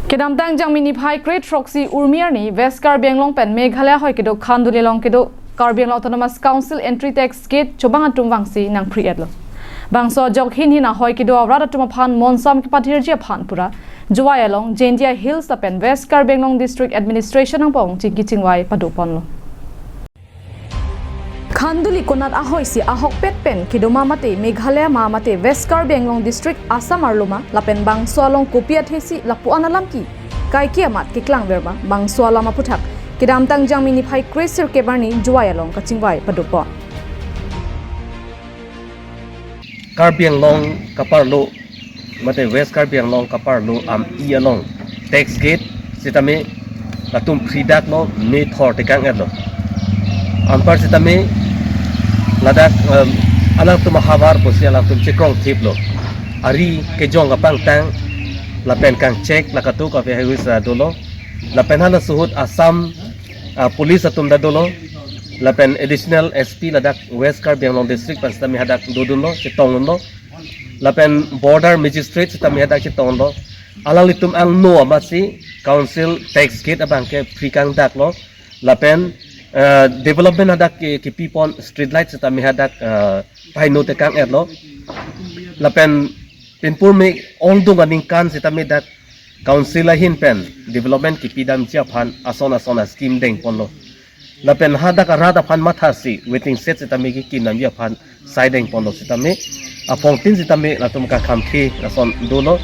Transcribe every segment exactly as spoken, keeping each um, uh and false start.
Kedamtang Jangmi niphai kre-throksi Urmi arni West Karbi Anglong pen Meghalaya ahoi kedo Khanduli along kedo Karbi Anglong Autonomous Council entry tax gate chobang atum vangsi nangphri-etlo. Bangso ajok hin hin ahoi kedo arat atum aphan monsam kepathirji aphan pura Jowai along Jaintia Hills lapen West Karbi Anglong District Administration angbong chingki chingvai padoponlo. Khanduli konat ahoi si ahokpet pen kedo ma mate Meghalaya ma mate West Karbi Anglong District Assam arlo ma lapen bangso along kopi athesi lapu-an alam ke kaike amat keklangver ma bangso alam aputhak kedamtang Jangmi niphai kre-sirkep arni Jowai along kachingvai padopon. Karbi Anglong kaparlo mate West Karbi Anglong kaparlo ami along tax gate sitame latum phridaklo, methor tekang-etlo. Anpar sitame ladak, em, alangtum ahavar pusi alangtum chekrong thiplo. Ari kejong kapangtang lapen kangchek lakato kave haihui sa dolo. Lapen halaso ahut Assam, ah, police atum ta dolo. Lapen additional S P ladak West Karbi Anglong District pen sitame hadak dodunlo, chetongdunlo. Lapen border magistrate sitame hadak chetonglo. Alanglitum angno amatsi council tax gate abangke phri kangdaklo. Lapen, eh, development hadak ke, kepipon street light sitame hadak, eh, paino tekang-etlo. Lapen pinpur me ongdung aningkan sitame dak council ahin pen development kepidamji aphan ason ason a-scheme dengponlo. Lapen hadak arat aphan mathasi waiting shed sitame kekim damji aphan sai dengponlo sitame aphongtin sitame latum kakhamkhe lason dolo.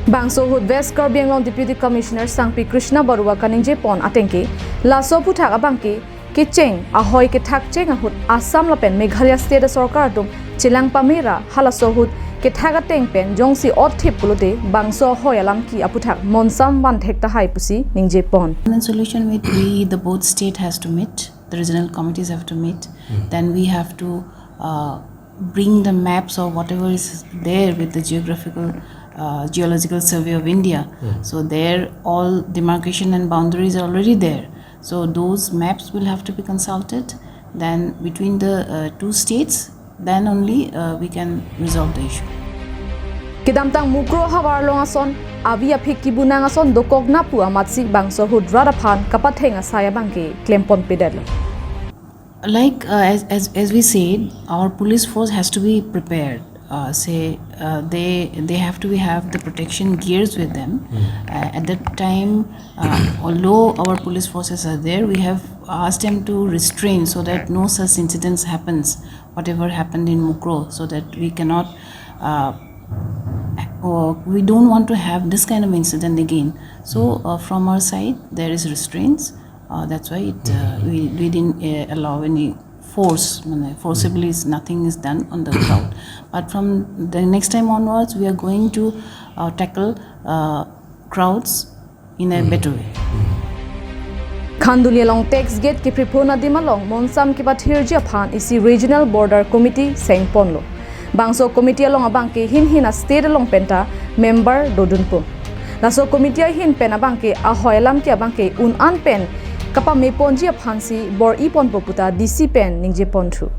Bangso ahut West Karbi Anglong Deputy Commissioner Sangpi Krishna Baruah kaningjepon atengke laso aputhak abangke kecheng ahoi kethak cheng ahut Assam lapen Meghalaya State asorkar atum chelang pamera halaso ahut kethak ateng pen jongsi otthip pulote bangso ahoi alam ke aputhak monsam vanthek tahai pusi ningjepon. And solution with we, the both state has to meet, the regional committees have to meet. Then we have to uh, bring the maps or whatever is there with the geographical, uh, geological survey of India. So there all demarcation and boundaries are already there. So those maps will have to be consulted. Then between the uh, two states, then only uh, we can resolve the issue. Kedamtang Mukroh ahavar along ason avi aphik kibunang ason dokok napu amatsi bangso ahut rat aphan kapatheng asai abangke klemponpedetlo. Like uh, as, as as we said, our police force has to be prepared. Uh, say uh, they they have to be, have the protection gears with them. Uh, at that time, uh, although our police forces are there, we have asked them to restrain so that no such incidents happens, whatever happened in Mukroh, so that we cannot uh, or we don't want to have this kind of incident again. So uh, from our side, there is restraints. Uh, that's why it uh, we, we didn't uh, allow any force. Mane, forcibly is nothing is done on the crowd. But from the next time onwards, we are going to uh, tackle uh, crowds in a better way. Khanduli along tax gate kephripon adim along monsam kepathirji aphan isi Regional Border Committee sengponlo. Bangso committee along abangke hin hin a-state along penta member dodunpo. Laso committee ahin pen abangke ahoi alam ke abangke un-an pen kapameponji aphansi bor-iponpo puta D C pen ningjeponthu.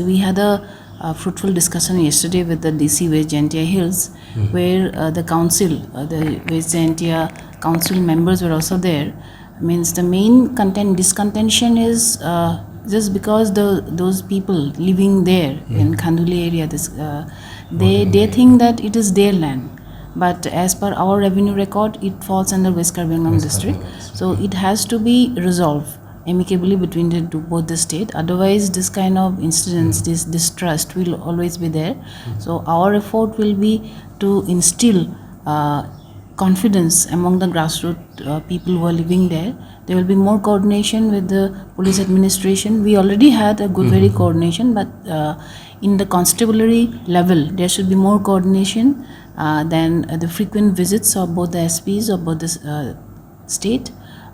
We had a, a fruitful discussion yesterday with the D C West Jaintia Hills, where uh, the council, uh, the West Jaintia council members were also there. Means the main content discontention is uh, just because the those people living there in Khanduli area, this uh, they they think that it is their land, but as per our revenue record, it falls under West Karbi Anglong district. So it has to be resolved amicably between the two, both the state. Otherwise, this kind of incidents, this distrust will always be there. So our effort will be to instill uh, confidence among the grassroots uh, people who are living there. There will be more coordination with the police administration. We already had a good, very coordination, but uh, in the constabulary level, there should be more coordination. Uh, then uh, the frequent visits of both the S Ps of both the uh, state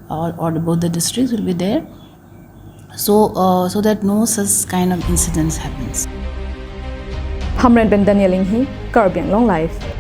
or, or both the districts will be there. So uh, so that no such kind of incidents happens. Hamren pen Daniel Inghi, Karbi Anglong Live.